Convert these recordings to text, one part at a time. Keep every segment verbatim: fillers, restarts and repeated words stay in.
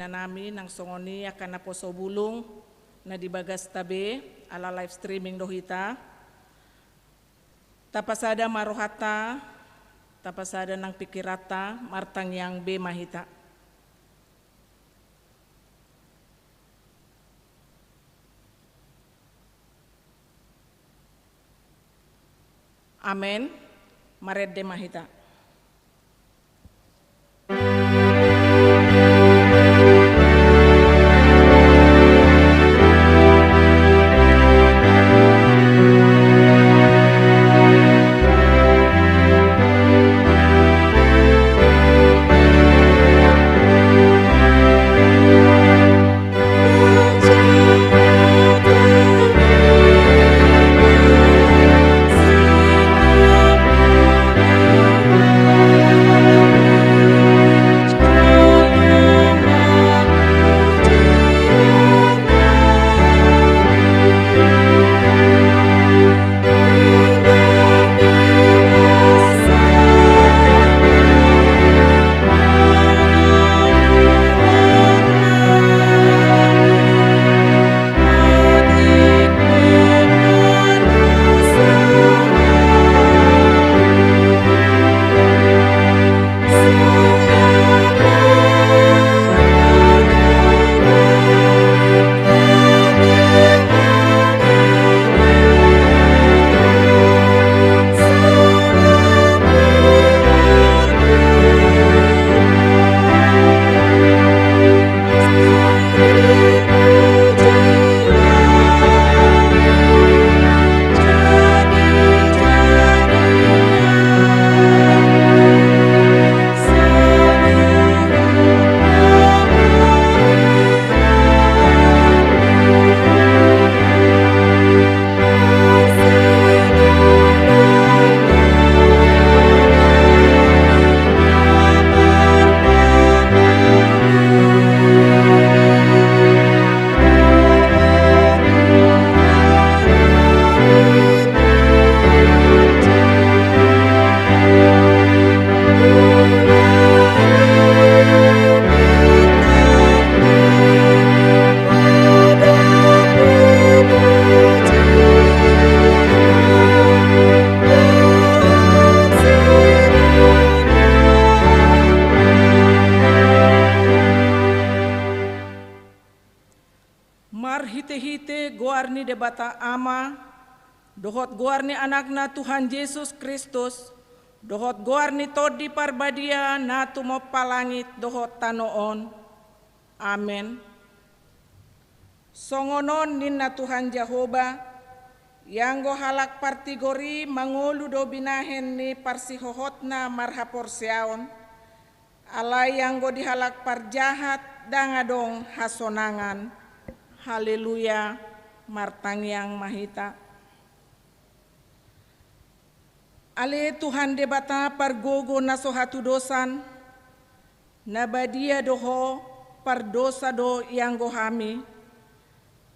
nami nang songon i angka naposo bulung na di bagasta be, ala live streaming do hita. Tapasada ma rohanta, tapasada nang pikiranta, martangiang be ma hita. Amen. Marende ma hita. Marhitehite goar ni Debata Ama, dohot goar ni Anakna Tuhan Jesus Kristus, dohot goar ni Tondi Parbadia na tumompa langit dohot tano on. Amen. Songon on ninna Tuhan Jahowa, ianggo halak partigor i mangolu do binahen ni parsihohotna marhaporseaon, alai anggo di halak parjahat ndang adong hasonangan. Haleluya, martangiang ma hita. Ale Tuhan Debata pargogo na so hatudosan, na badia do Ho, pardosa do ianggo hami.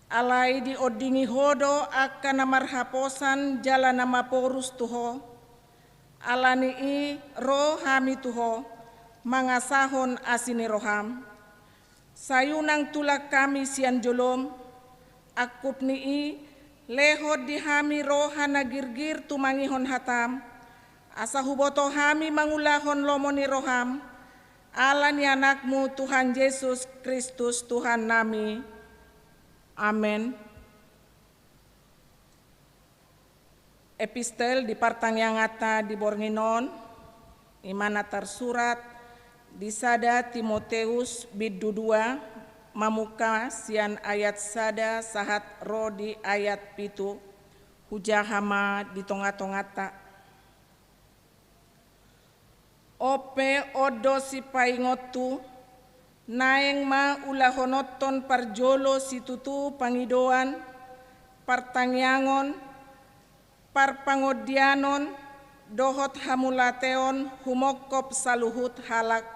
Alai diondingi Ho do angka na marhaposan jala na maporus tu Ho. Ala ni i ro hami tu Ho, mangasahon asi ni roham. Sai unang tulak hami sian jolom, angkup ni i, lehon di hami roha na girgir tumangihon hatam, asa huboto hami mangulahon lomo ni roham, ala ni Anakmu Tuhan Jesus Kristus Tuhan nami. Amen. Epistel di partangianganta di borngin on, i ma na tarsurat di sada Timoteus bindu dua, mamungka sian ayat sada sahat ro di ayat pitu, hujaha ma di tongatonganta. On pe on do sipaingonhu, naeng ma ulahononhon parjolo situtu pangidoan, partangiangon, parpangondianon, dohot hamauliateon humongkop saluhut halak.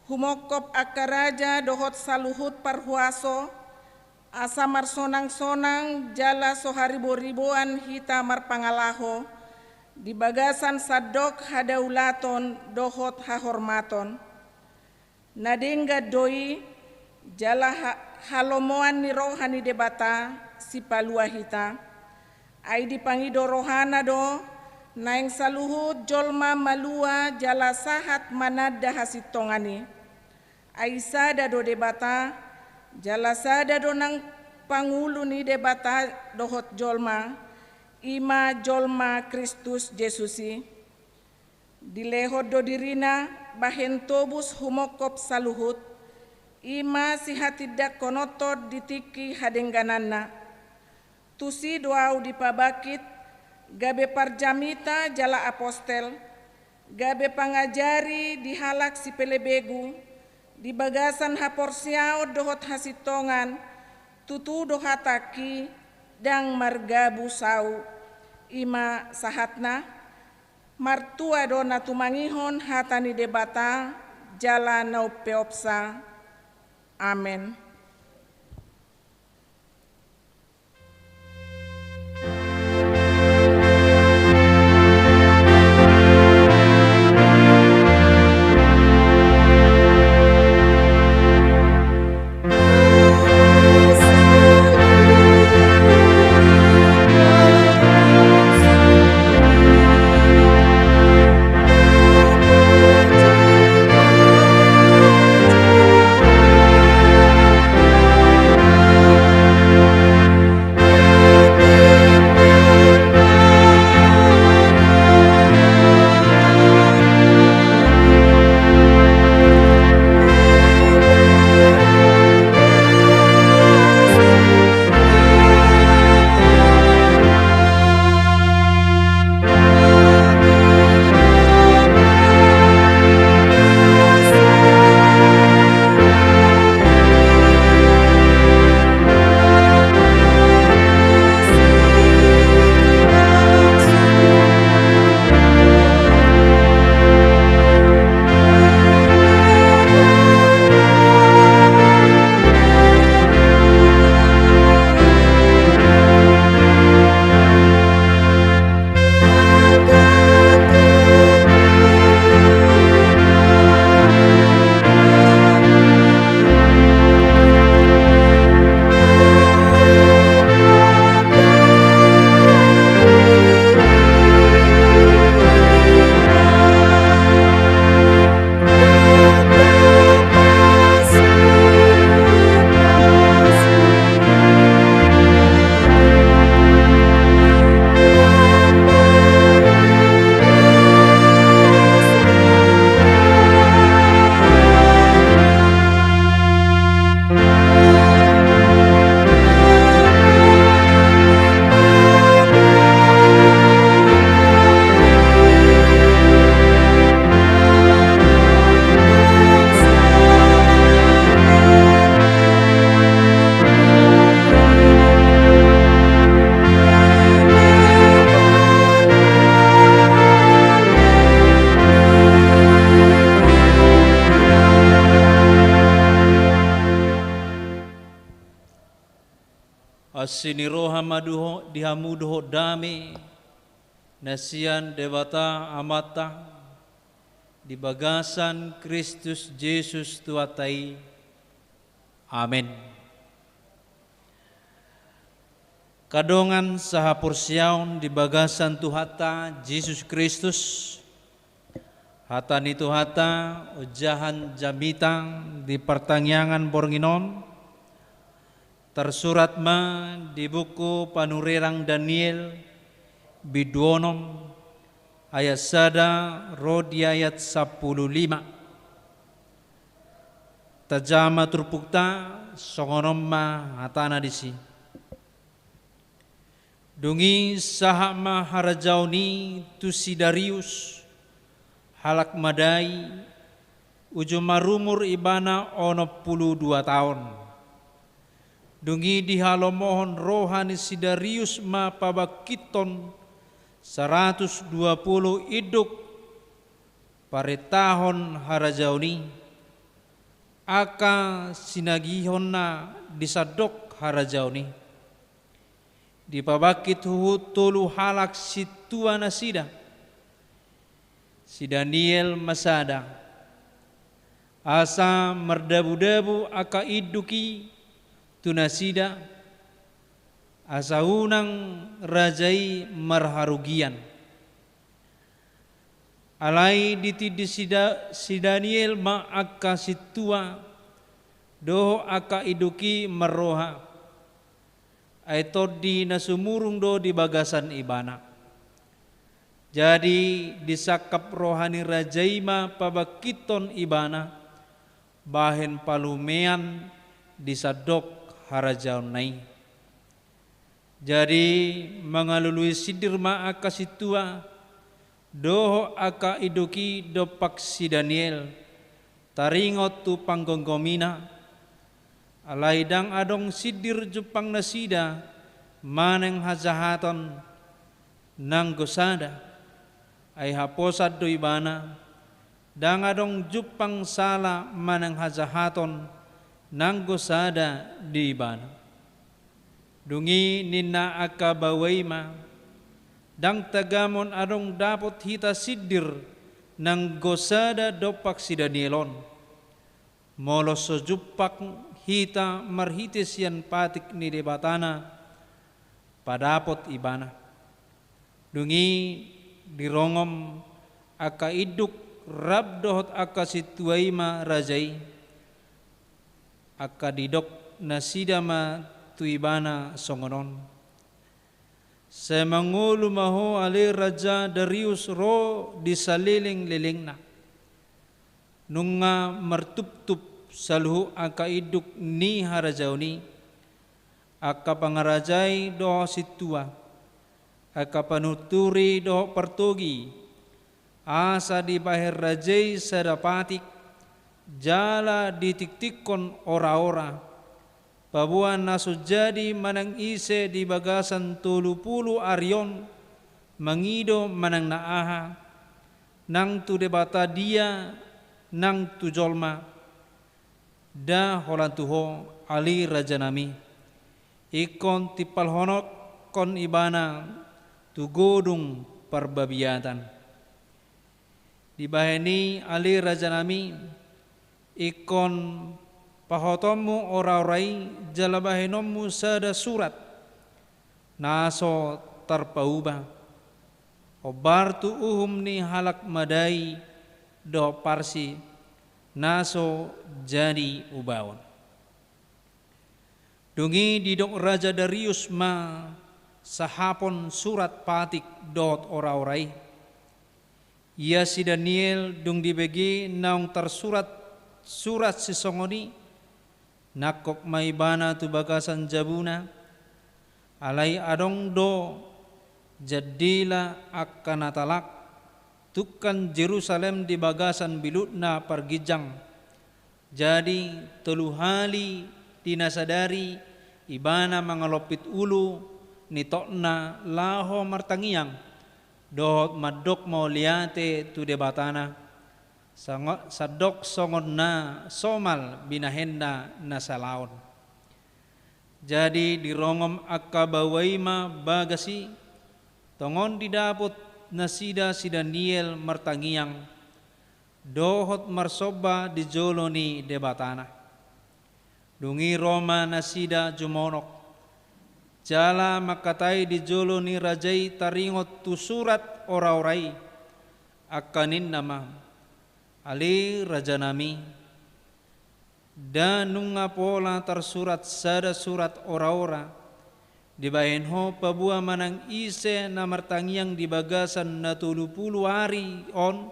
Humongkop angka raja dohot saluhut parhuaso, asa marsonangsonang jala so hariboriboan hita marpangalaho, di bagasan sandok hadaulaton dohot hahormaton. Na denggan do i, jala ha-, halomoan ni roha ni Debata, Sipalua hita. Ai dipangido rohana do, naeng saluhut jolma malua jala sahat mananda hasintongan i. Ai sada do Debata, jala sada do nang pangulu ni Debata dohot jolma, i ma jolma Kristus Jesus i. Dilehon do dirina bahen tobus humongkop saluhut, i ma sihatindangkononhon di tingki hadenggananna. Tusi do ahu dipabangkit, gabe parjamita jala apostel, gabe pangajari di halak sipelebegu, di bagasan haporseaon dohot hasintongan, tutu do hatangki, ndang margabus ahu. I ma sahatna, martua do na tumangihon hata ni Debata, jala na umpeopsa. Amen. Asi ni roha ma dohot di hamu dohot dame na sian Debata Amanta di bagasan Kristus Jesus Tuhanta i. Amen. Angka dongan sahaporseaon di bagasan Tuhanta Jesus Kristus, hata ni Tuhanta ojahan jamita di partangiangan borngin on, tarsurat ma di buku Panurirang Daniel, bindu onom, ayat sada ro di ayat sampulu lima. Tajaha ma turpukta, songon on ma hatana disi. Dung i sahat ma harajaon i tu si Darius, halak madai, uju marumur ibana onom pulu dua taon. Dung i dihalomohon roha ni si Darius ma pabangkithon saratus dua pulu induk parentahon harajaon i, angka sinagihonna di sandok harajaon i. Dipabangkit huhut tolu halak sintua nasida. Si Daniel ma sada, Asa mardabudabu angka induk i tu nasida, asa unang raja i marharugian. Alai ditindi si Da-, si Daniel ma angka sintua dohot angka induk i marroha, ai tondi na sumurung do di bagasan ibana. Jadi disangkap roha ni raja i ma pabangkithon ibana bahen palumean di sandok harajaonna i. Jadi mangalului sindir ma angka sintua dohot angka induk i dompak si Daniel, taringot tu panggomgomina. Alai ndang adong sindir jumpang nasida manang hajahaton nanggo sada, ai haposan do ibana. Ndang adong jumpang sala manang hajahaton nanggo sada di ibana. Dung i ninna angka baoa i ma: Ndang tagamon adong dapot hita sindir nanggo sada dompak si Daniel on, molo so jumpang hita marhite sian patik ni Debatana padapot ibana. Dung i dirongom angka induk rap dohot angka sintua i ma raja i, angka didok nasida ma tu ibana songon on: Sai mangolu ma ho ale Raja Darius ro di salelenglelengna. Nunga martuptup saluhut angka induk ni harajaon i, angka pangarajai dohot sintua, angka panunturi dohot partogi, asa dibahen raja i sada patik, jala ditiktikkon oraora, paboa na so jadi manang ise di bagasan tolu pulu ari on, mangido manang na aha, nang tu debata dia, nang tu jolma, nda holan tu ho, ale rajanami, ingkon timpalhononkon ibana tu godung parbabiatan. Dibahen i, ale rajanami, ingkon pahotonmu oraora i jala bahenonmu sada surat na so tarpauba, hombar tu uhum ni halak Madai dohot Parsi, na so jadi ubaon. Dung i didok Raja Darius ma sahapon surat patik dohot oraora i. Ia si Daniel, dung dibege naung tarsurat surat sisongon i, nangkok ma ibana tu bagasan jabuna. Alai adong do jandela angka na talak tungkan Jerusalem di bagasan bilutna parginjang. Jadi tolu hali di na sadari ibana mangalompit ulu ni tokna laho martangiang dohot mandok mauliate tu Debatana, sango-, sandok songon na somal binahenna na salaon. Jadi dirongom angka baoa i ma bagas i, tongon didapot nasida si Daniel martangiang dohot marsomba di jolo ni Debatana. Dung i ro ma nasida jumonok, jala mangkatai di jolo ni raja i taringot tu surat oraora i, angka ninna ma: Ale rajanami, nda nunga pola tarsurat sada surat oraora dibahen ho paboa manang ise na martangiang di bagasan na tolu pulu ari on,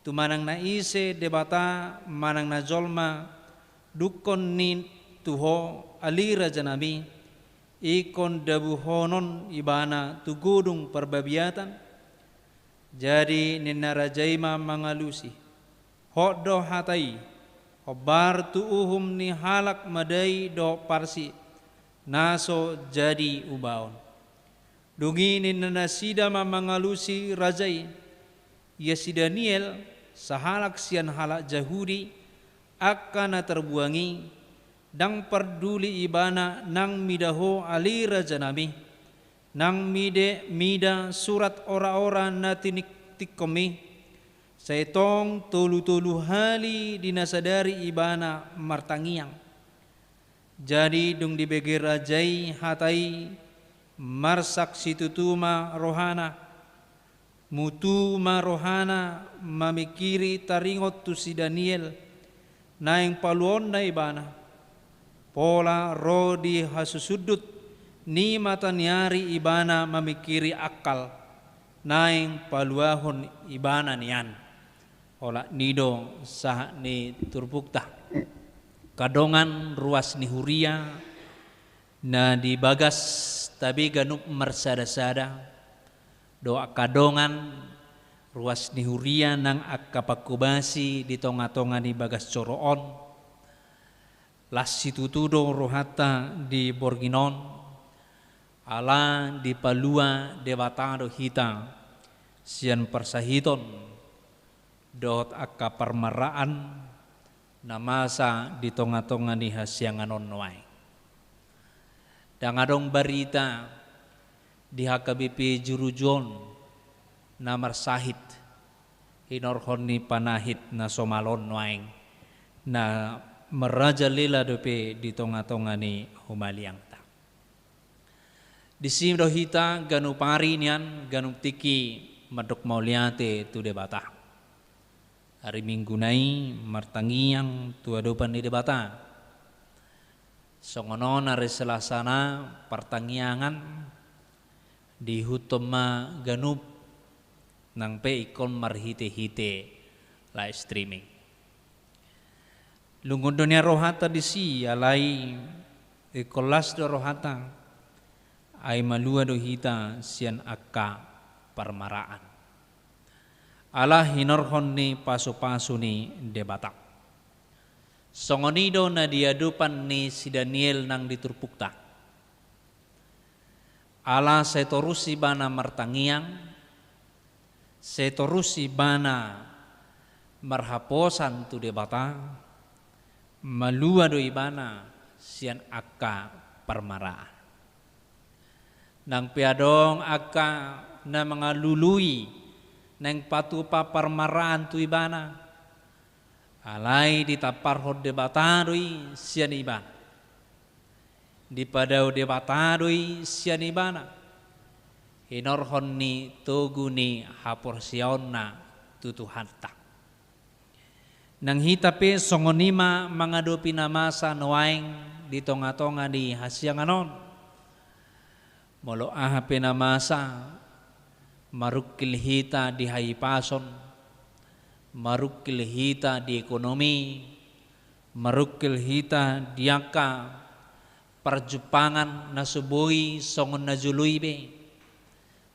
tu manang na ise debata manang na jolma, dungkon ni tu ho, ale rajanami, ingkon dabuhonon ibana tu godung parbabiatan? Jadi ninna raja i ma mangalusi: Hot do hata i, hombar tu uhum ni halak Madai dohot Parsi, na so jadi ubaon. Dung i ninna nasida ma mangalusi raja i: Ia si Daniel, sahalak sian halak Jahudi, angka na tarbuang i, ndang parduli ibana nang mida ho, ale rajanami, nang mida, mida surat oraora na tiniktikkonmi, Sai tong tolu-tolu hali di na sadari ibana martangiang. Jadi dung dibege raja i hata i, marsak situtu ma rohana. Mutu ma rohana mamingkiri taringot tu si Daniel, naeng paluaonna ibana. Pola ro di hasusundut ni mata ni ari ibana mamingkiri angkal, naeng paluahon ibana nian. Olat ni do sahat ni turpukta. Angka dongan ruas ni huria na di bagas tabe ganup marsada-sada, dohot angka dongan ruas ni huria nang angka pangkobasi di tonga-tonga ni bagas joro on. Las situtu do rohanta di borngin on, ala dipalua Debata do hita sian parsahiton dohot angka parmaraan na masa di tonga-tonga ni hasiangan on nuaeng. Ndang adong barita di H K B P Juruju on na marsahit hinorhon ni panahit na somal on nuaeng, na marajalela dope di tonga-tonga ni humaliangta. Disi do hita ganup ari nian, ganup tingki mandok mauliate tu Debata. Ari Minggu na i martangiang tu adopan ni Debata. Songon on ari Selasana partangiangan diihuthon ma ganup nang pe ingkon marhite-hite live streaming. Lungun do nian rohanta disi, alai ingkon las do rohanta, ai malua do hita sian angka parmaraan. Ala hinorhon ni pasu-pasu ni Debata. Songon i do na di adopan ni si Daniel nang di turpukta. Ala sai torus ibana martangiang, sai torus ibana marhaposan tu Debata, malua do ibana sian angka parmaraan. Nang pe adong angka na mangalului naeng patupa parmaraan tu ibana, alai ditamparhon Debata do i sian ibana. Dipadao Debata do i sian ibana. Hinorhon ni togu ni haporseaonna tu Tuhanta. Nang hita pe songon i ma mangadopi na masa nuaeng di tonga-tonga ni hasiangan on. Molo aha pe na masa, marungkil hita di hahipason, marungkil hita di ekonomi, marungkil hita di angka parjumpangan na so boi songon na jolo i be,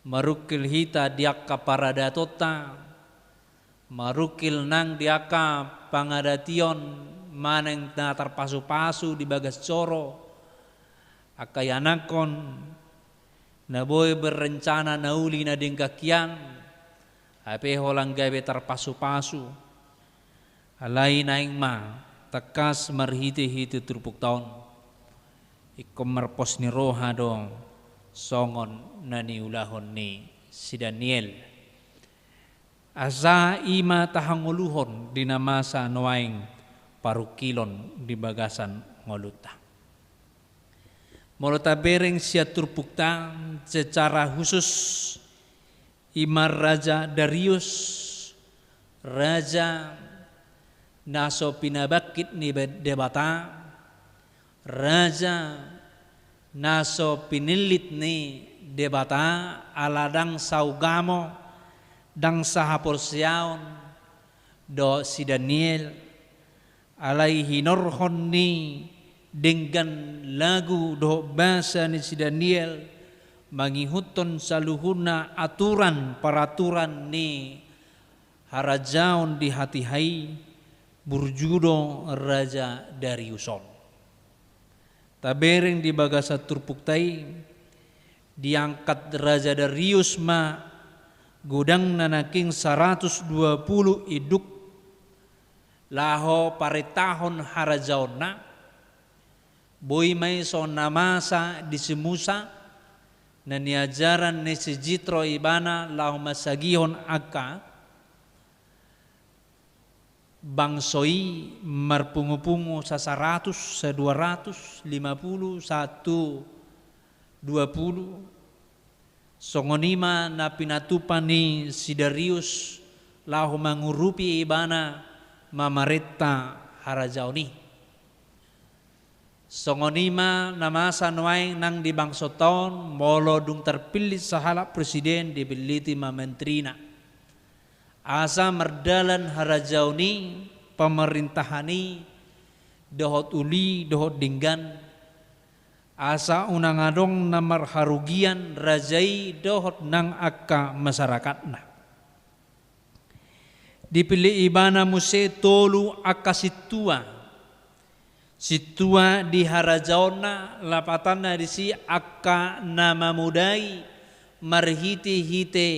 marungkil hita di angka paradatonta, marungkil nang di angka pangadation manang na tarpasu-pasu di bagas joro, angka ianakhon na boi berencana na uli na denggan hian, hape holan gabe tarpasu-pasu. Alai naeng ma tangkas marhite-hite turpukta on, ingkon marpos ni roha do songon na niulahon ni si Daniel. Asa i ma tahangoluhon di na masa nuaeng parungkilon di bagasan ngolunta. Molo tabereng sian turpukta secara khusus, i ma Raja Darius, raja na so pinabangkit ni Debata, raja na so pinillit ni Debata, ala ndang saugamo, ndang sahaporseaon dohot si Daniel, alai hinorhon ni denggan lagu dohot basa ni si Daniel mangihuthon saluhutna aturan paraturan ni harajaon di hatiha i, burju do Raja Darius on. Tabereng di bagasan turpukta i, diangkat Raja Darius ma godangna nangkin saratus dua pulu induk laho parentahon harajaonna. Boi ma i songon na masa di si Musa, na niajaran ni si Jitro ibana laho mansagihon angka Bangso i marpungu-pungu sasaratus, saduaratus, lima pulu, sahat tu dua pulu. Songon i ma na pinatupa ni si Darius laho mangurupi ibana mamarenta harajaon i. Songon i ma na masa nuaeng nang di bangso on, molo dung tarpillit sahalak presiden, dipilliti ma menterina. Asa mardalan harajaon i, pamarintahan i, dohot uli, dohot denggan. Asa unang adong na marharugian raja i dohot nang angka masarakatna. Dipillit ibana muse tolu angka sintua. Sintua di harajaonna, lapatanna disi angka na mamodai marhite-hite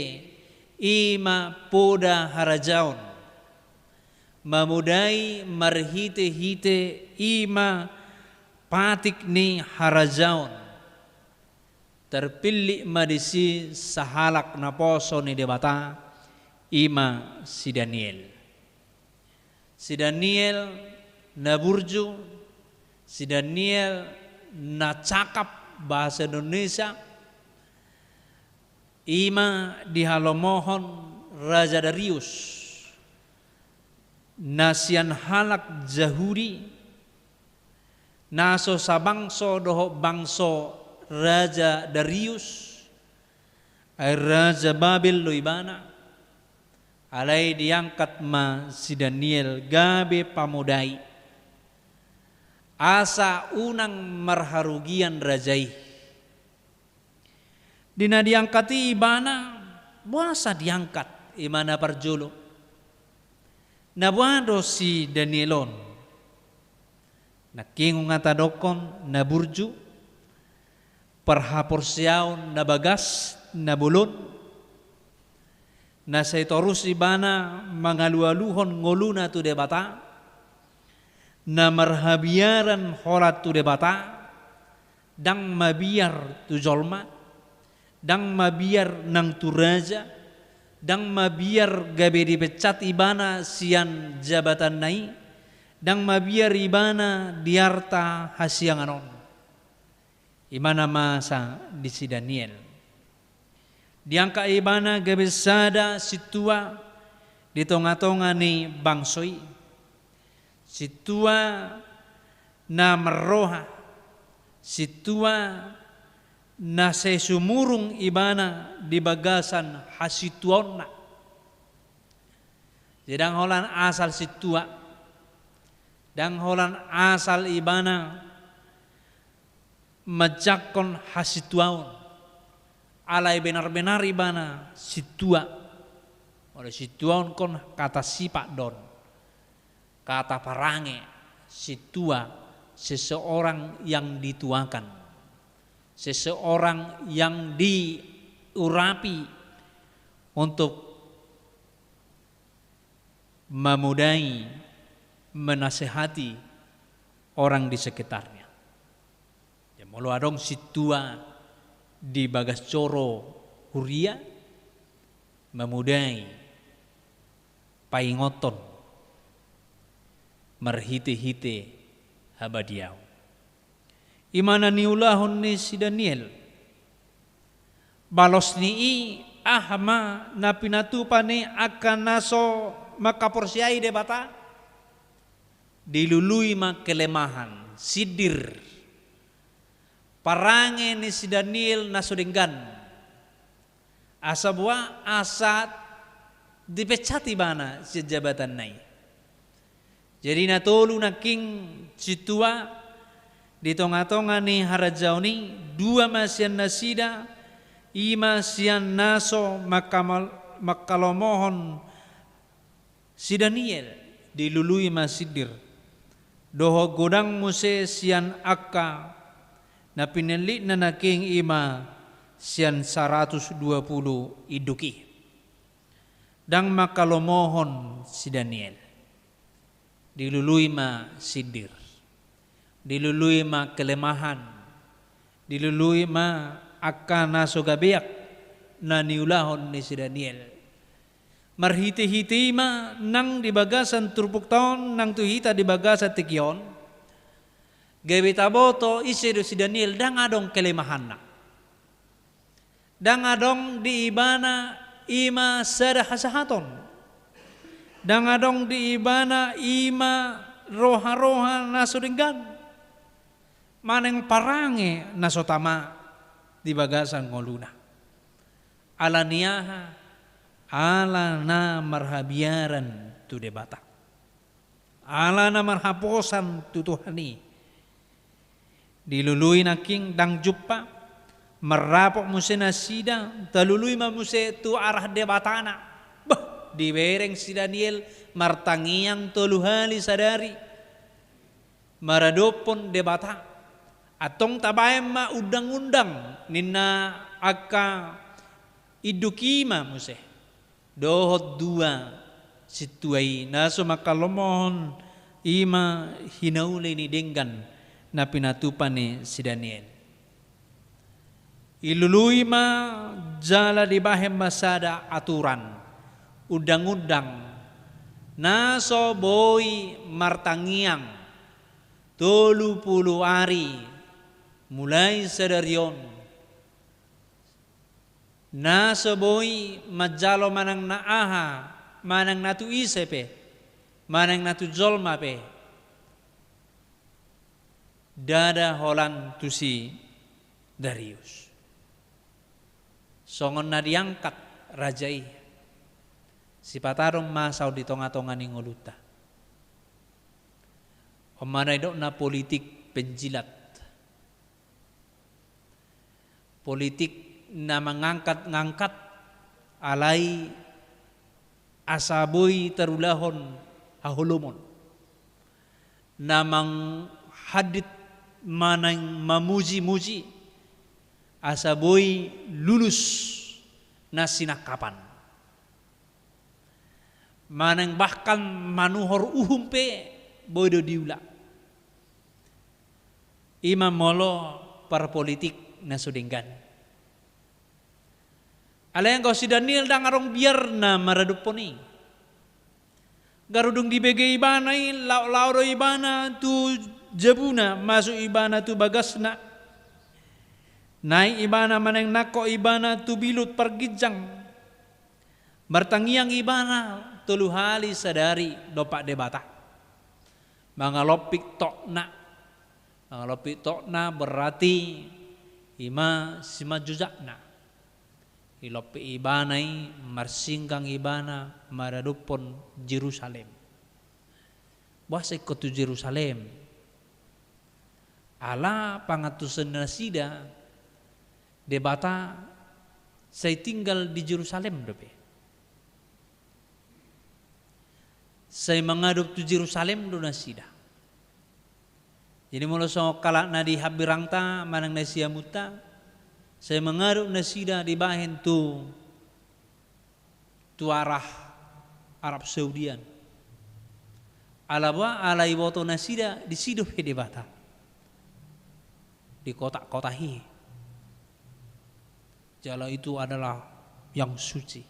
i ma poda harajaon. Mamodai marhite-hite i ma patik ni harajaon. Tarpillit ma disi sahalak naposo ni Debata, i ma si Daniel. Si Daniel na burju, si Daniel na cakap bahasa Indonesia, i ma dihalomohon Raja Darius, na sian halak Jahudi, na so sabangso dohot bangso Raja Darius, ai raja Babel do ibana. Alai diangkat ma si Daniel gabe pamodai, asa unang marharugian raja i. Di na diangkat i ibana, boasa diangkat, i ma na parjolo. Na boha do si Daniel on? Nangkin nunga tadokkon, na burju, parhaporseaon na bagas, na bolon, na sai torus ibana mangalualuhon ngoluna tu Debata, na marhabiaran holan tu Debata, ndang mabiar tu jolma, ndang mabiar nang tu raja, ndang mabiar gabe dipecat ibana sian jabatanna i, ndang mabiar ibana di arta hasiangan on. I ma na masa di si Daniel. Diangkat ibana gabe sada sintua di tonga-tonga ni bangso i. Sintua na marroha, sintua na sai sumurung ibana di bagasan hasintuaonna. Jadi ndang holan asal sintua, ndang holan asal ibana manjangkon hasintuaon, alai benar-benar ibana sintua. Molo sintua on kan kata sifat do on, kata parange, sintua, seseorang yang dituakan, seseorang yang diurapi untuk mamodai, menasehati orang di sekitarnya. Jadi molo adong sintua di bagas joro huria, mamodai, paingothon marhite-hite habadiaon. I ma na niulahon ni si Daniel. Balos ni i, aha ma na pinatupa ni angka na so mangkaporseai Debata? Dilului ma kelemahan, sindir, parange ni si Daniel na so denggan. Asa boha? Asa dipecat ibana sian jabatanna i. Jadi na tolu nangkin sintua di tonga-tonga ni harajaon i, dua ma sian nasida, i ma sian na so mangkamal-, mangkalomohon si Daniel, dilului ma sindir. Dohot godang muse sian angka na pinillitna nangkin, i ma sian saratus dua pulu induk i. Ndang mangkalomohon si Daniel. Dilului ma sindir. Dilului ma kelemahan. Dilului ma angka na so gabeak na niulahon ni si Daniel. Marhite-hite i ma nang di bagasan turpukta on, nang tu hita di bagasan tingki on, gabe taboto ise do si Daniel, ndang adong kelemahanna. Ndang adong di ibana i ma sada hasahaton. Ndang adong di ibana i ma roha-roha na so denggan manang parange na so tama di bagasan ngoluna. Ala ni aha? Ala na marhabiaran tu Debata. Ala na marhaposan tu Tuhan i. Dilului nangkin ndang jumpa, marrapot muse nasida, talului ma muse tu arah Debatana. Bah, dibereng si Daniel martangiang tolu hali sadari maradophon Debata. Antong tabaen ma undang-undang ninna angka induk i ma muse dohot dua sintua i na so mangkalomohon i ma hinaula ni denggan na pinatupa ni si Daniel. Ilului ma jala dibahen ma sada aturan, undang-undang, na so boi martangiang tolu pulu ari mulai sadari on, na so boi manjalo manang na aha, manang na tu ise pe, manang na tu jolma pe, ndada holan tu si Darius. Songon na diangkat raja i, sipata do masa on di tonga-tonga ni ngolunta. On ma na nidokna politik penjilat. Politik na mangangkat-ngangkat alai asa boi tarulahon haholomon. Na manghandit manang mamuji-muji asa boi lulus na sinangkapan. Manang bahkan manuhor uhum pe boi do diula. I ma molo parpolitik na so denggan. Alai anggo si Daniel ndang adong biarna maradophon i. Garu dung dibege ibana i, laho-laho do ibana tu jabuna, masuk ibana tu bagasna. Naik ibana manang nangkok ibana tu bilut parginjang. Martangiang ibana tolu hali sadari dompak Debata. Mangalompit tokna. Mangalompit tokna berarti i ma simanjojakna. Ilompit ibana i, marsinggang ibana maradophon Jerusalem. Boasa ingkon tu Jerusalem? Ala pangantuson nasida Debata sai tinggal di Jerusalem dope. Sai mangadop tu Jerusalem do nasida. Jadi molo songon halak na di hambirangta manang na siamunta, sai mangadop nasida dibahen tu tu arah Arab Saudian. Ala boha? Ala iboto nasida disi dope Debata di kota-kota i. Jala itu adalah yang suci.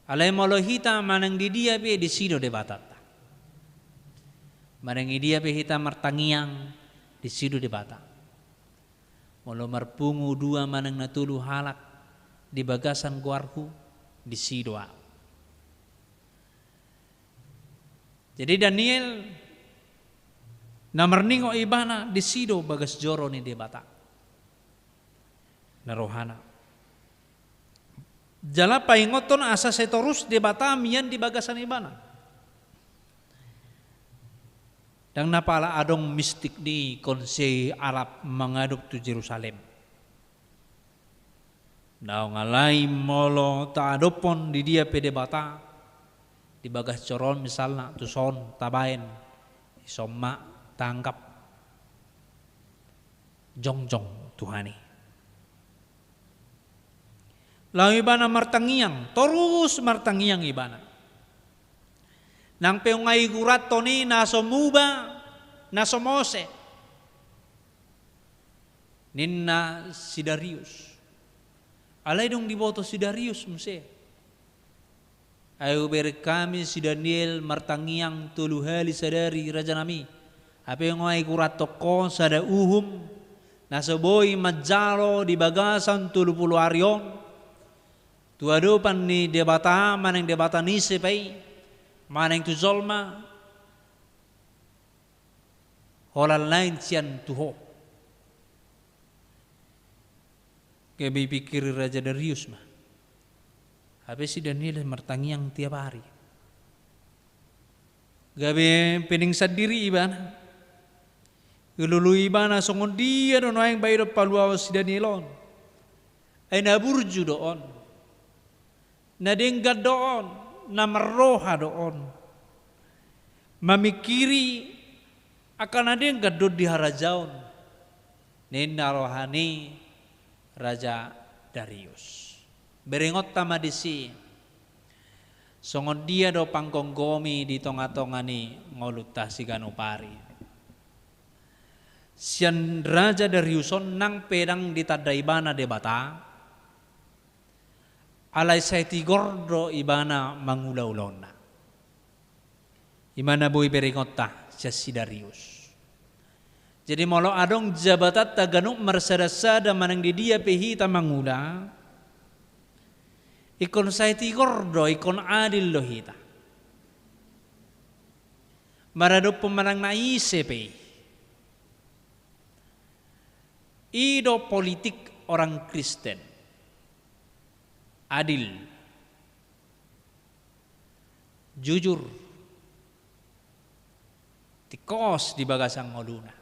Alai molo hita manang di dia pe disi do Debatanta. Manang di dia pe hita martangiang disi do Debata. Molo marpungu dua manang na tolu halak di bagasan goarhu, disi do ahu. Jadi Daniel na marningot ibana disi do bagas joro ni Debata na rohana. Jala paingothon asa sai torus Debata mian di bagasan ibana. Ndang na pala adong mistik ni konsei Arab mangadop tu Jerusalem. Naung alai molo taadophon di dia pe Debata di bagas joro on, misalna tuson tabaen, dison ma taanggap jongjong Tuhan i. Laho ibana martangiang, torus martangiang ibana. Nang pe nunga iguranhon i na so muba, na so mose, ninna si Darius. Alai dung diboto si Darius muse, Ai hubereng hami si Daniel martangiang tolu hali sadari, rajanami. Hape nuaeng hurantokhon sada uhum na so boi manjalo di bagasan tolu pulu ari on tu adopan ni Debata, manang debata ni ise pe i, manang tu jolma, holan lain sian tu ho. Gabe dipingkiri Raja Darius ma. Hape si Daniel martangiang tiap ari. Gabe pening sandiri ibana. Dilului ibana songon dia do nuaeng baen dohot paluaon si Daniel on. Ai na burju do on. Na denggan do on, na marroha do on. Mamingkiri angka na denggan do di harajaon. Ninna roha ni Raja Darius. Berengonta ma disi. Songon dia do panggomgomi di tongatonga ni ngolunta siganup ari. Sian Raja Darius on nang pe ndang ditanda ibana Debata, alai sai tigor do ibana mangula ulaonna. I ma na boi berengonta sian si Darius. Jadi molo adong jabatanta ganup marsadasada manang di dia pe hita mangula, ingkon sai tigor do, ingkon adil do hita maradophon manang na ise pe i. I do politik orang Kristen. Adil, jujur, tingkos di bagasan ngoluna.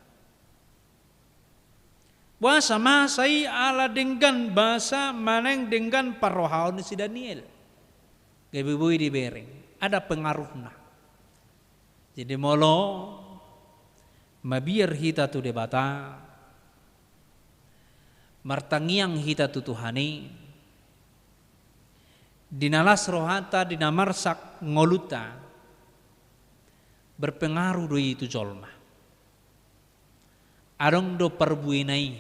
Boasa? Masa i ala denggan basa manang denggan parrohaon ni si Daniel. Gabe boi dibereng, ada pengaruhna. Jadi molo mabiar hita tu Debata, martangiang hita tu Tuhan i, di na las rohanta, di na marsak ngolunta, berpengaruh do i tu jolma. Adong do parbuena i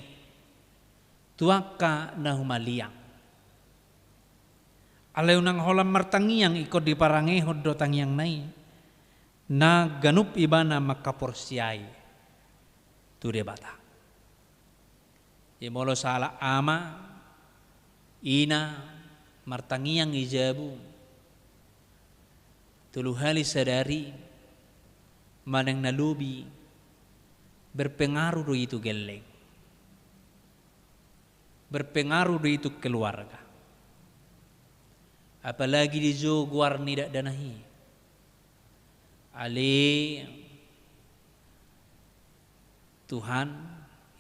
tu angka na humaliang. Alai unang holan martangiang, ingkon diparangehon do tangiangna i, na ganup ibana mangkaporseai tu Debata. Jadi molo sahalak ama, ina, martangiang di jabu tolu hali sadari manang na lobi, berpengaruh do i tu gelleng, berpengaruh do i tu keluarga. Apalagi dijou goar ni dakdanak i. Ale Tuhan,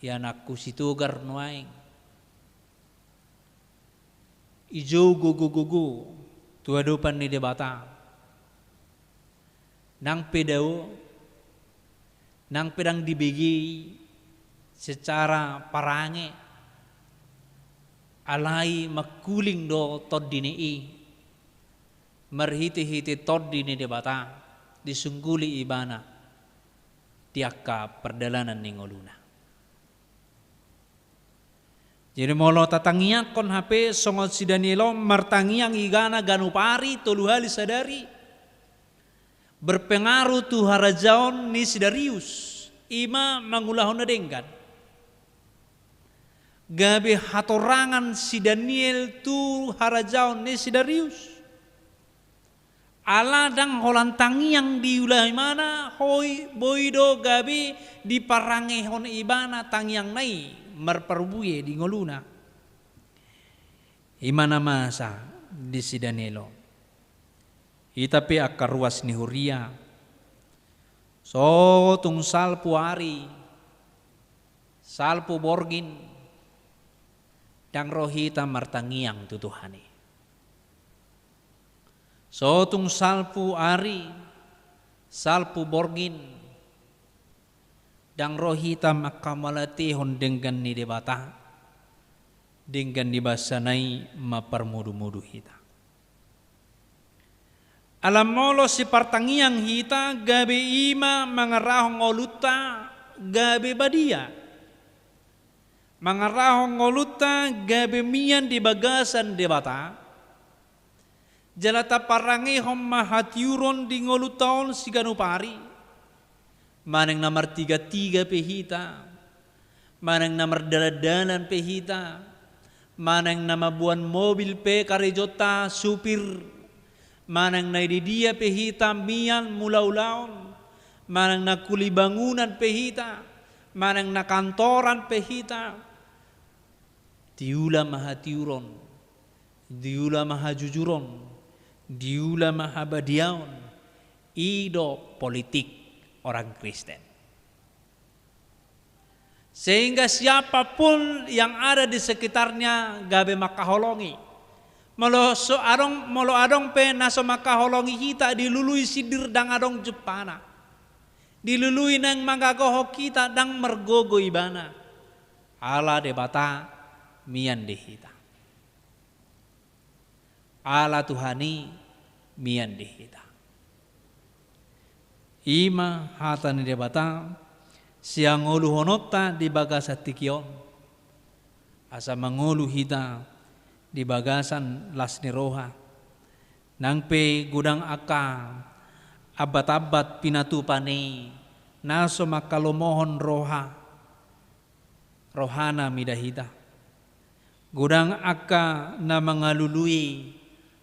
ianakku si Togar nuaeng dijou gogo-gogo tu adopan ni Debata. Nang pe dao, nang pe ndang dibege i secara parange, alai mangkuling do tondina i, marhite-hite Tondi ni Debata disungguli ibana di angka pardalanan ni ngoluna. Jadi molo tatangiangkon hape songon si Daniel on, martangiang ibana ganup ari tolu hali sadari, berpengaruh tu harajaon ni si Darius, i ma mangulahon na denggan. Gabe hatorangan si Daniel tu harajaon ni si Darius. Ala ndang holan tangiang diula ibana, hoi, boi do gabe diparangehon ibana tangiangna i marparbue di ngoluna. I ma na masa di si Daniel on. Hita pe angka ruas ni huria, so tung salpu ari, salpu borngin, ndang ro hita martangiang tu Tuhan i. So tung salpu ari, salpu borngin, ndang ro hita mangkamauliatehon denggan ni Debata, denggan ni basana i mamparmudu-mudu hita. Ala molo sipartangiang hita, gabe i ma mangarahon ngolunta gabe badia. Mangarahon ngolunta gabe mian di bagasan Debata, Jala taparangehon ma hatiuron di ngolunta on siganup ari. Manang na martigatiga pe hita, manang na mardalandalan pe hita, manang na mamboan mobil pe karejonta supir, manang na di dia pe hita mian mulaulaon, manang na kuli bangunan pe hita, manang na kantoran pe hita, diula ma hatiuron, diula ma hajujuron, diula ma habadiaon. I do politik orang Kristen. Sehingga siapapun yang ada di sekitarnya gabe mangkaholongi. Molo so adong, molo adong pe na so mangkaholongi hita, dilului sindir, ndang adong jumpana. Dilului naeng manggagohon hita, ndang margogo ibana. Ala Debata mian di hita. Ala Tuhan i mian di hita. I ma hata ni Debata siangoluhononta di bagasan tingki on, asa mangolu hita di bagasan las ni roha. Nang pe godang angka ambatambat pinatupa ni na so mangkalomohon roha, rohana mida hita. Godang angka na mangalului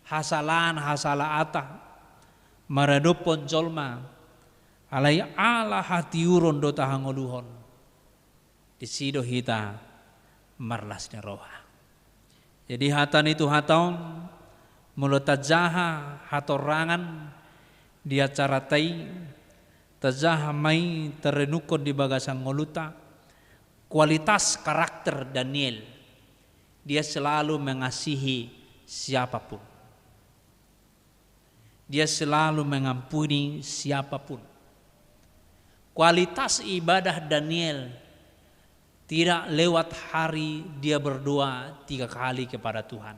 hasalaan-hasalaanta maradophon jolma, alai ala hatiuron do tahangoluhon. Disi do hita marlas ni roha. Jadi hata ni Tuhanta on, molo tajaha hatorangan di acaranta i, tajaha ma i tarenungkon di bagasan ngolunta, kualitas karakter Daniel, dia selalu mengasihi siapapun. Dia selalu mengampuni siapapun. Kualitas ibadah Daniel tidak lewat hari dia berdoa tiga kali kepada Tuhan.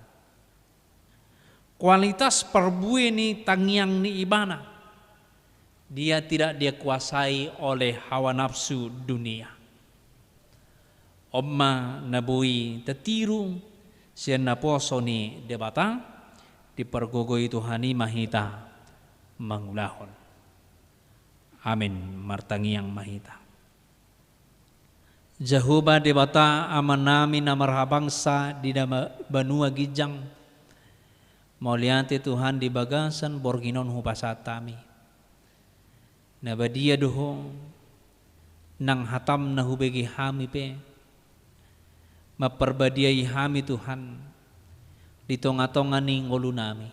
Kualitas parbue ni tangiang ni ibana, dia tidak dikuasai oleh hawa nafsu dunia. On ma na boi tatiru sian naposo ni Debata, dipargogoi Tuhan i ma hita mangulahon. Amin. Martangiang ma hita. Jahowa Debata Amanami na marhabangsa di dama-, banua ginjang, mauliate Tuhan di bagasan borngin on hupasahat hami. Na badia do Ho, nang hataM na hubege hami pe, mamparbadiai hami Tuhan, di tonga-tonga ni ngolunami.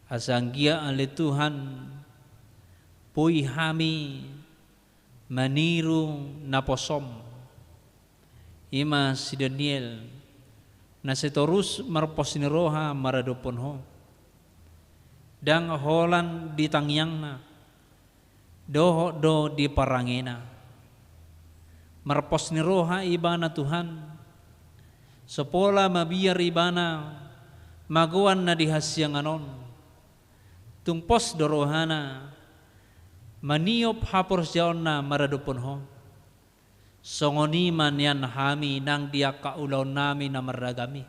Asa anggiat ale Tuhan, boi hami maniru naposoM. I ma si Daniel, na sai torus marpos ni roha maradophon Ho. Ndang holan di tangiangna, dohot do di parangena. Marpos ni roha ibana Tuhan, so pola mabiar ibana magoan na di hasiangan on. Tung pos do rohana maniop haporseaonna maradophon Ho. Songon i ma nian hami nang di angka ulaonnami na marragam i.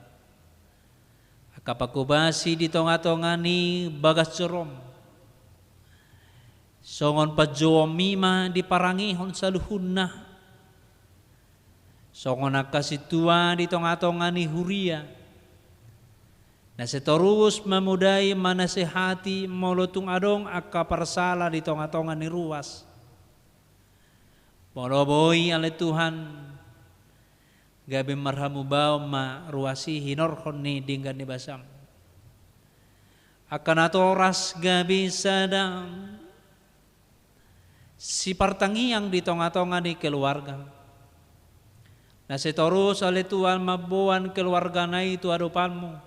Angka pangobasi di tonga-tonga ni bagas joroM. Songon panjouonMi ma diparangehon saluhutna. Songon angka sintua di tonga-tonga ni huria, na sai torus mamodai manasehati molo tung adong angka parsala di tonga-tonga ni ruas. Molo boi ale Tuhan, gabe marhamubaon ma ruas i hinorhon ni denggan ni basaM. Angka natoras gabe sada sipartangiang di tonga-tonga ni keluarga. Na sai torus ale Tuhan mamboan keluargana i tu adopanMu.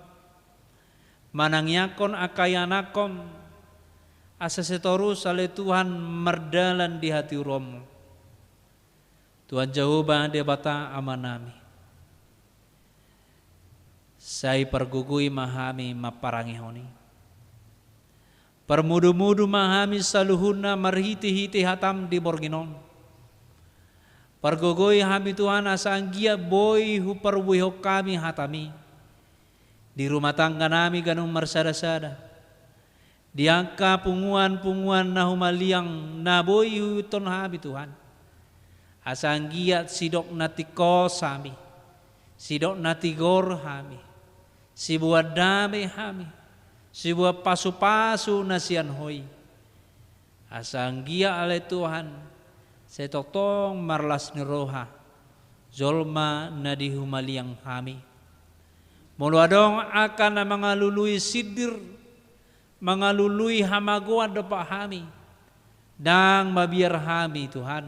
Manangiangkon angka ianakhon, asa sai torus ale Tuhan mardalan di hatiuronMu. Tuhan Jahowa Debata Amanami, sai pargogoi ma hami mamparangehon i. Parmudu-mudu ma hami saluhutna marhite-hite hataM di borngin on. Pargogoi hami Tuhan asa anggiat boi huparbuehon hami hataMi. Di rumah tangga nami ganup marsada-sada, di angka punguan-punguan na humaliang na boi huihuthon hami Tuhan, asa anggiat sidok na tingkos hami, sidok na tigor hami, siboan dame hami, siboan pasu-pasu na sian Ho i. Asa anggiat ale Tuhan, sai tongtong marlas ni roha jolma na di humaliang hami. Molo adong angka na mangalului sindir, mangalului hamagoan dompak hami, ndang mabiar hami Tuhan,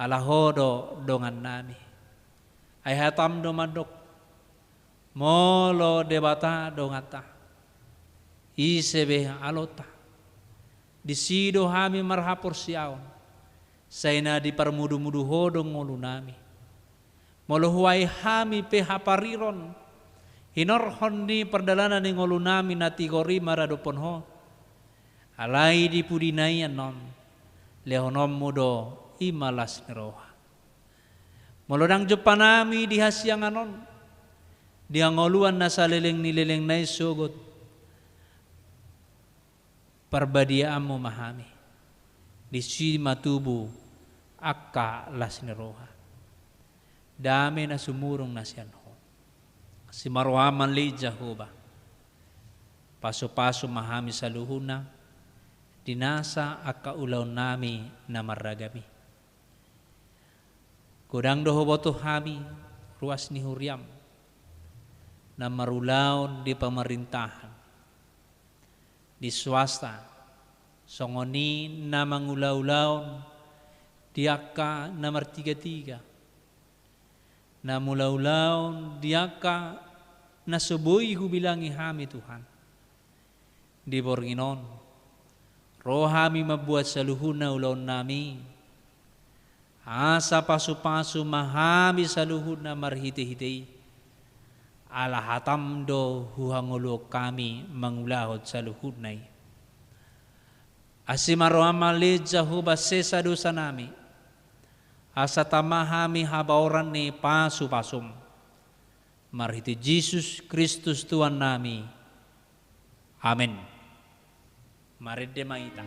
ala Ho do dongan nami. Ai hatam do mandok, molo Debata donganta, ise be alonta? Disi do hami marhaporseaon, sai na diparmudu-mudu Ho do ngolu nami. Molo huai hami pe hapariron, hinorhon ni pardalanan ni ngolu nami na tigor i maradophon Ho, alai di pudi na i annon, lehononmu do i ma las ni roha. Molo ndang jumpa nami di hasiangan on, di hangoluan na saleleng ni lelengna i sogot parbadiaanmu ma hami, disi ma tubu angka las ni roha, dame na sumurung na sian Ho. Simaroham ma ale Jahowa, pasu-pasu ma hami saluhutna di nasa angka ulaon nami na marragam i. Godang do huboto hami ruas ni huriam na marulaon di pamarintahan, di swasta, songon i na mangula-ulaon di angka na martiga-tiga, na mangula-ulaon di angka na so boi hubilangi hami Tuhan. Di borngin on, ro hami mambuat saluhutna ulaon nami, asa pasu-pasu ma hami saluhutna marhite-hite i, ala hatam do huhangoluhon hami mangulahon saluhutna i. Asi ma roham ale Jahowa, sesa dosa nami, asa tama hami habaoran ni pasu-pasum. Marhite Jesus Kristus Tuhan nami. Amen. Marende ma hita.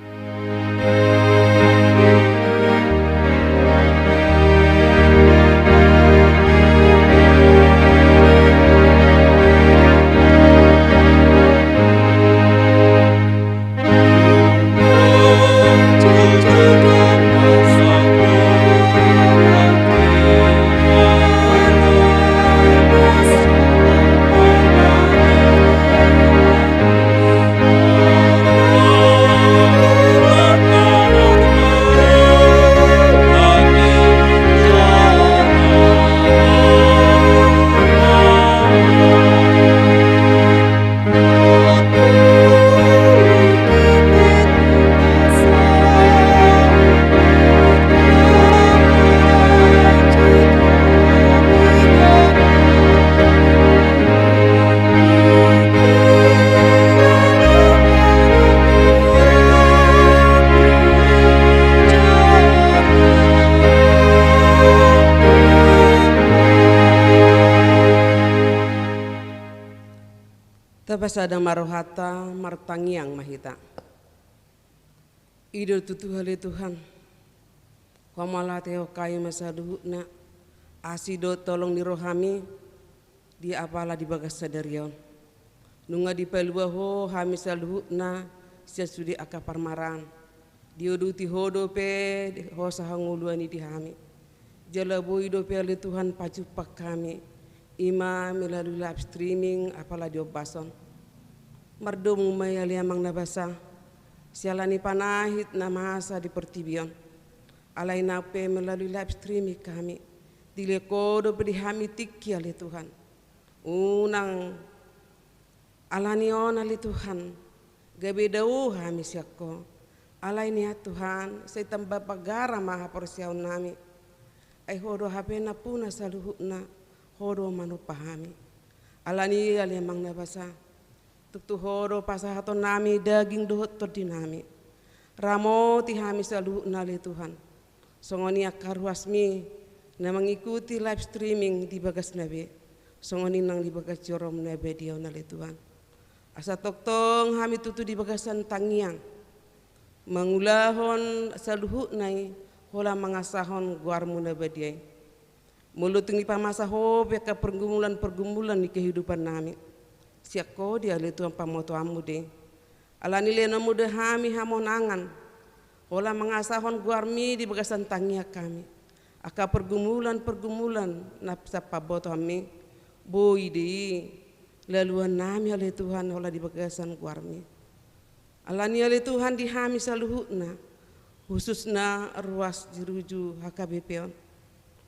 Tapasada ma rohanta, martangiang ma hita. I do tutu ale Tuhan, huhamauliatehon hami ma saluhutna asi dohot holong ni rohami di apala di bagas sadari on. Nunga dipalua Ho hami saluhutna sian sude angka parmaraan. Diuduti Ho dope hosa hangoluan i di hami. Jala boi dope ale Tuhan pajumpang hami, i ma melalui live streaming apala di ombas on. Mardomu ma i ale Amang na basa, siala ni panahit na masa di portibi on. Alai nang pe melalui live streaming hami, dilehon Ho dope di hami tingki ale Tuhan. Unang alani on ale Tuhan, gabe dao hami sian Ho. Alai nian Tuhan, sai tamba pagarar ma haporseaon nami. Ai Ho do hape nampuna saluhutna, Ho do manompa hami. Alani i ale Amang na basa, tung tu Ho do pasahaton nami daging dohot tondi nami. Ramoti hami saluhutna ale Tuhan. Songon i angka ruasmi na mangikuti live streaming di bagasna be. songon i nang di bagas joroM na badia on ale Tuhan. Asa tongtong hami tutu di bagasan tangiang mangulahon saluhutna i holan mangasahon goarMu na badia i. Molo tung dipamasa Ho be angka pergumulan-pergumulan ni kehidupan nami, sian Ho do i ale Tuhan pamotoanMu do i. Alani i lehonon Mu do hami hamonangan holan mangasahon goarMi di bagasan tangiang hami. Angka pergumulan-pergumulan na sian pamotoanMi, boi do i laluan nami ale Tuhan holan di bagasan goarMi. Alani i ale Tuhan di hami saluhutna, khususna ruas diruju H K B P on,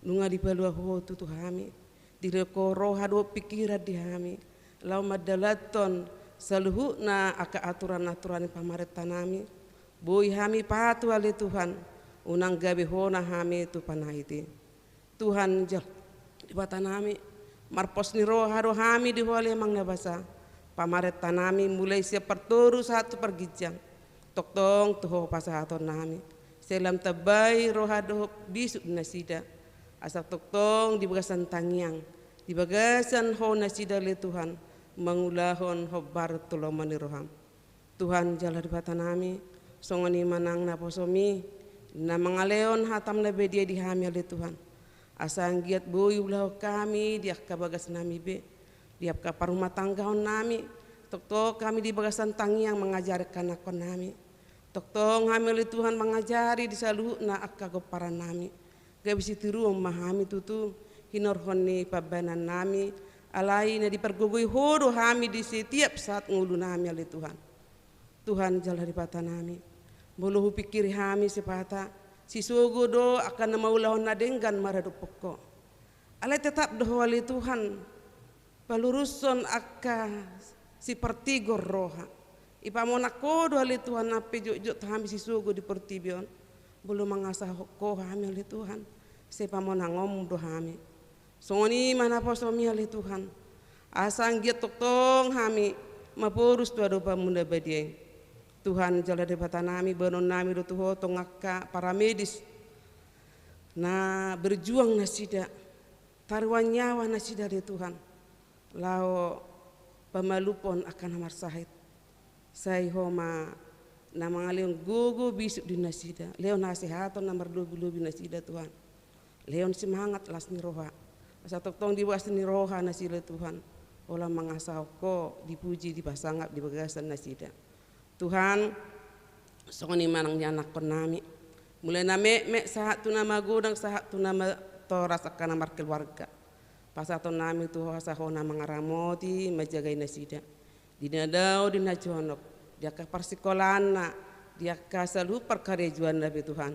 nunga dipalua Ho tutu hami, dilehon Ho roha dohot pingkiran di hami laho mandalanhon saluhutna angka aturan-aturan ni pamarenta nami. Boi hami patuh ale Tuhan, unang gabe hona hami tu panait i. Tuhan jala Debata nami, marpos ni roha do hami di Ho ale Amang na basa. Pamarenta nami mulai sian partoru sahat tu parginjang, tongtong tu Ho pasahaton nami. Sai lam tambai roha dohot bisuk ni nasida, asa tongtong di bagasan tangiang, di bagasan Ho nasida ale Tuhan, mangulahon hombar tu lomo ni rohaM. Tuhan jala Debata nami, songon i ma nang naposoMi na mangalehon hataM na badia di hami ale Tuhan. Asa anggiat boi ulahon hami di angka bagas nami be, di angka parumatanggaon nami, tongtong hami di bagasan tangiang mangajari angka anakkon nami. Tongtong hami ale Tuhan mangajari di saluhutna angka gomparan nami. Gabe sitiruon ma hami tutu hinorhon ni pambahenan nami, alai na dipargogoi Ho do hami di setiap saat ngolu nami ale Tuhan. Tuhan jala Debata nami, molo hupingkiri hami sipata, sisogo do angka na mangulahon na denggan maradophon Ho. Alai tetap do Ho ale Tuhan palurushon angka sipartigor roha. Ipamonang Ho do ale Tuhan nang pe jotjot hami sisogo di portibi on, molo mangasahon Ho hami ale Tuhan, sai pamonangonMu do hami. Songon i ma naposoMi ale Tuhan, asa anggiat tongtong hami maporus tu adopanMu na badia i. Tuhan jala Debata nami, bahenon nami do tu Ho tong angka paramedis na berjuang nasida, taruan nyawa nasida ale Tuhan, laho pamalumhon angka na marsahit. Sai Ho ma na mangalehon gogo bisuk di nasida, lehon hasehaton na marlobi-lobi nasida Tuhan. Lehon semangat, las ni roha, asa tongtong di bagas ni roha nasida ale Tuhan, holan mangasahon Ho dipuji dipasangap di bagasan nasida. Tuhan, songon i ma nang di anakkon nami, mulai na metmet sahat tu na magodang sahat tu na matoras angka na markeluarga. Pasahaton nami tu Ho asa Ho na mangaramoti manjagai nasida, di na dao di na jonok, di angka parsingkolaanna, di angka saluhut parkarejoanna be Tuhan.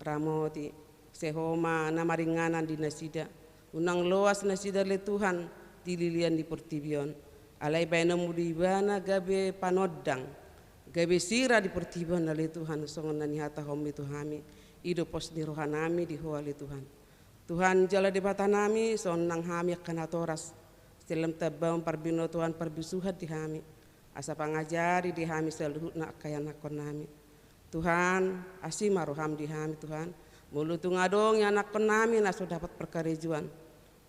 Ramoti, sai Ho ma na maringanan di nasida, unang loas nasida ale Tuhan di lilian ni portibi on. Alai bahenonMu do ibana gabe panondang, gabe sira di portibi on ale Tuhan, songon na nihatahonMi tu hami. I do pos ni roha nami di Ho ale Tuhan. Tuhan jala Debata nami, songon nang hami angka natoras, sai lam tambaon parbinotoan parbisuhan di hami, asa pangajari di hami saluhutna angka ianakkon nami. Tuhan, asi ma rohaM di hami Tuhan, molo tung adong ianakkon nami na so dapot parkarejoan,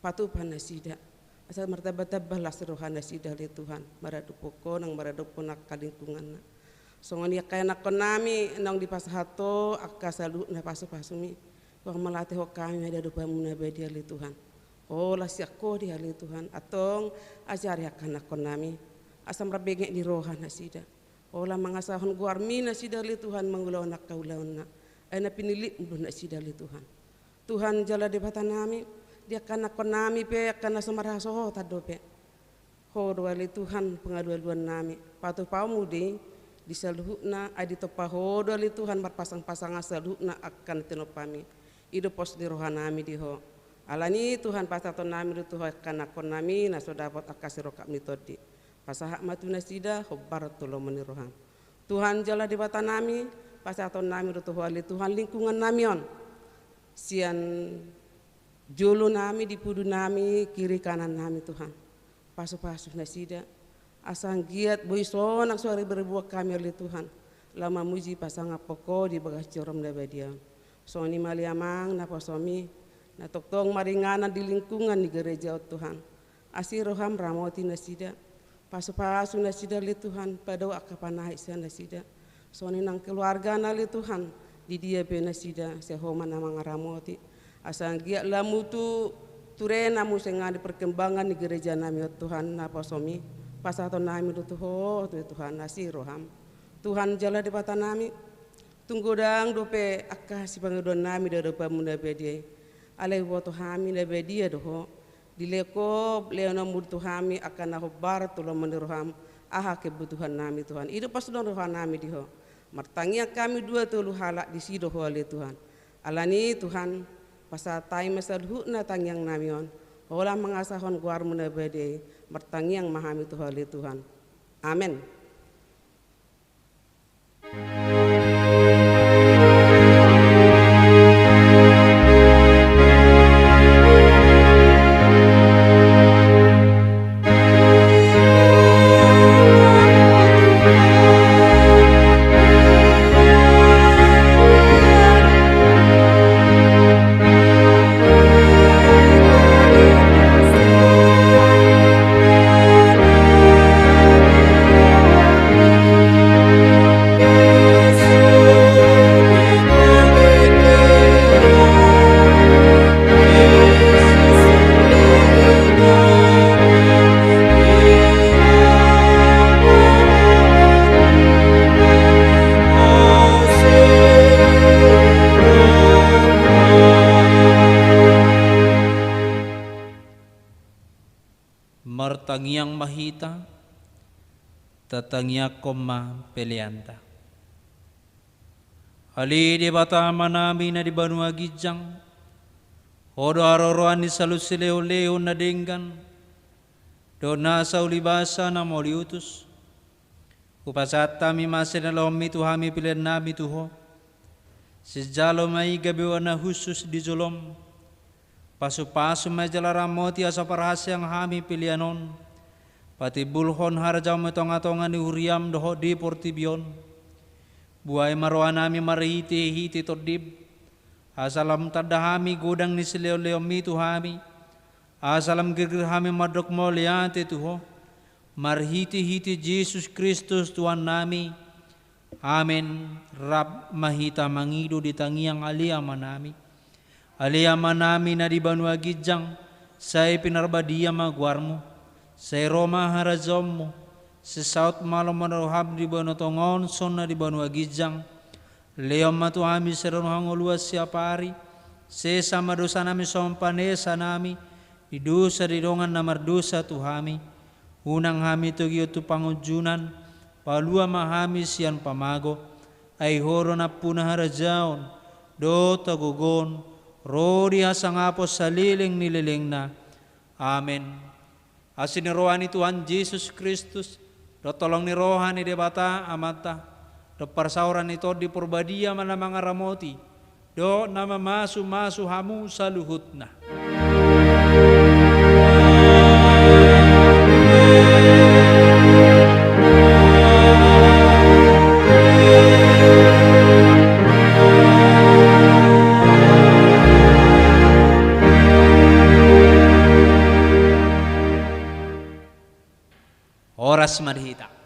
patupa nasida, asa martamba-tamba las roha nasida ale Tuhan, maradophon Ho nang maradophon angka lingkunganna. Songon i angka ianakkon nami naung dipasahat Ho angka saluhutna pasu-pasuMi, huang malatehon hami ma di adopanMu na badia ale Tuhan. Holan sian Ho do i ale Tuhan, antong ajari angka anakkon nami, asa marbenget ni roha nasida, holan mangasahon goarMi nasida ale Tuhan mangulahon angka ulaonna, ai na pinillitMu do nasida ale Tuhan. Tuhan jala Debata nami, di angka anakkon nami pe angka na so marhasohotan dope, Ho do ale Tuhan pangalualuan nami, patupaonMu do i di saluhutna, ai ditompa Ho do ale Tuhan marpasang-pasangan saluhutna angka na tinompaMi. I do pos ni roha nami di Ho. Alani i Tuhan, pasahaton nami do tu Ho angka anakkon nami na so dapot angka sirongkap ni tondi. Pasahat ma tu nasida hombar tu lomo ni rohaM. Tuhan jala Debata nami, pasahaton nami do tu Ho ale Tuhan lingkungan nami on, sian jolo nami, di pudu nami, kiri kanan nami Tuhan. Pasu-pasu nasida, asa anggiat boi sonang so riberbuan hami ale Tuhan, laho mamuji pasangaphon Ho di bagas joroM na badia on. Songon i ma ale Amang naposoMi, na tongtong maringanan di lingkungan ni gereja on Tuhan. Asi roham ramoti nasida, pasupasu nasida ale Tuhan, padao angka panahi sian nasida. Songon i nang keluargana ale Tuhan, di dia pe nasida, sai Ho ma na mangaramoti. Asa anggiat lam tu turena muse nang di perkembangan ni gereja nami on Tuhan, naposomi. Pasahaton nami do tu Ho, tu Tuhan, asi roham. Tuhan jala Debata nami, tung godang dope angka sipangidoan nami di adopanmu na badia i. Alai huboto hami na badia do Ho. Dilehon Ho lehononmu tu hami angka na hombar tu lomo ni roham, aha kebutuhan nami Tuhan. I do pasudon roha nami di Ho. Martangiang hami dua tolu halak disi do Ho ale Tuhan. Alani Tuhan, pasahat hami ma saluhutna tangiang nami on. Holan mangasahon goarmu na badia i, martangiang ma hami tu Ho ale Tuhan. Amen. Martangiang ma hita, tatangiangkon ma peleanta. Ale Debata Amanami na di banua ginjang, Ho do haroroan ni saluhut silehonlehon na denggan, dohot nasa ulibasa na mauliutus. Hupasahat hami ma sian na lehonmi tu hami pelean nami tu Ho. Sijalo ma i gabe uap na hushus di jolom. Pasupasu ma i jala ramoti asa parhaseang hami pelean on patimbulhon harajaonmu di tongatonga ni huriam dohot di portibi on. Buhai ma roha nami marhitehite Tondim, asa lam tanda hami godang ni silehonlehonmi tu hami, asa lam girgir hami mandok mauliate tu Ho, marhitehite Jesus Kristus Tuhan nami. Amen. Rap ma hita mangido di tangiang Ale Amanami. Ale Amanami na di banua ginjang, sai pinarbadia ma goarmu, sai ro ma harajaonmu, sai saut ma lomo ni roham di banua tonga on songon na di banua ginjang. Lehon ma tu hami sadari on hangoluan siapari, sesa ma dosa nami songon panesa nami di dosa di dongan na mardosa tu hami. Unang hami togihon tu pangunjunan, palua ma hami sian pamago, ai Ho do nampuna harajaon, dohot hagogoon, ro di hasangapon saleleng ni lelengna. Amen. Asi ni roha ni Tuhan Jesus Kristus, dohot holong ni roha ni Debata Amanta, dohot parsaoran ni Tondi Parbadia ma na mangaramoti, dohot na mamasumasu hamu saluhutna. Horas ma di hita.